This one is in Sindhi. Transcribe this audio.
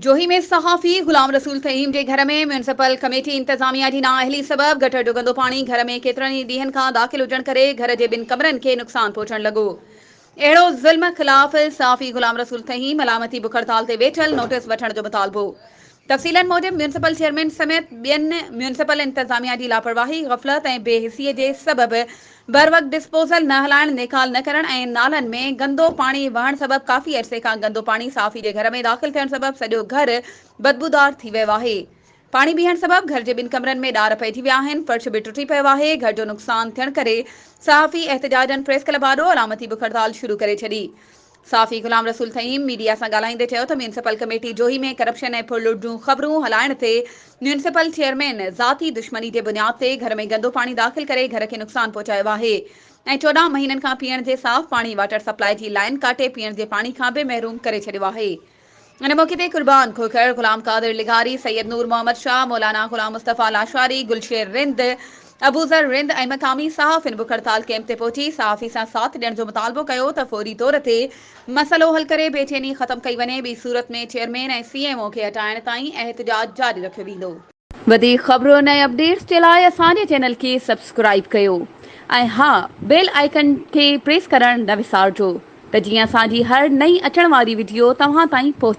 جوهي ۾ صحافي غلام رسول فهيم جي گهر ۾ ميونسپل ڪميٽي انتظاميا جي نااهلي سبب گٽر جو گندو پاڻي گهر ۾ ڪيترن ئي ڏينهن کان داخل هجڻ ڪري گهر جي ٻن ڪمرن کي نقصان پهچڻ لڳو. اهڙو ظلم خلاف صحافي غلام رسول فهيم علامتي بک هڙتال تي ويٺل نوٽيس وٺڻ جو مطالبو. تفصيلن موجب ميونسپل چيئرمين سميت ٻين ميونسپل انتظاميا جي لاپرواهي، غفلت ۽ بي حسي جي سبب بروقت ڊسپوزل نه هلائڻ، نيڪال نه ڪرڻ ۽ نالن ۾ گندو پاڻي وهڻ سبب ڪافي عرصي کان گندو پاڻي صحافي جي گهر ۾ داخل ٿيڻ سبب سڄو گهر بدبودار ٿي ويو آهي. پاڻي بيهڻ سبب گهر جي ٻن ڪمرن ۾ ڏار پئجي ويا آهن، فرش به ٽٽي پيو آهي، گهر جو نقصان ٿيڻ ڪري صحافي احتجاجن پريس ڪلب آڏو علامتي بک هڙتال شروع ڪري ڇڏي. صحافي غلام رسول ٿهيم ميڊيا سان ڳالهائيندي چيو ته ميونسپل ڪميٽي جوهي ۾ ڪرپشن ۽ ڦرلٽ جون خبرون هلائڻ تي ميونسپل چيئرمين ذاتي دشمني جي بنياد تي گهر ۾ گندو پاڻي داخل ڪري گهر کي نقصان پهچايو آهي ۽ 14 مهينن کان پيئڻ جي صاف پاڻي واٽر سپلاء جي لائين ڪاٽي پيئڻ جي پاڻي کان به محروم ڪري ڇڏيو آهي. ان موقعي تي قربان کوکر، غلام قادر لغاري، سيد نور محمد شاهه، مولانا غلام مصطفيٰ لاشاري، گلشير رند، ابوذر رند ۽ مقامي صحافين بک هڙتال ڪئمپ تي پهچي صحافي سان ساٿ ڏيڻ جو مطالبو ڪيو ته فوري طور تي مسئلو حل ڪري بيچيني ختم ڪئي وڃي ٻي صورت ۾ چيئرمين ۽ سي ايم او کي هٽائڻ تائين احتجاج جاري رکيو ويندو. وڌيڪ خبرن ۽ اپڊيٽس جي لاء اسان جي چينل کي سبسڪرائيب ڪيو ۽ ها بيل آئيڪن کي پريس ڪرڻ نه وسارجو ته جيئن اسان جي هر نئين اچڻ واري وڊيو توهان تائين پهچي.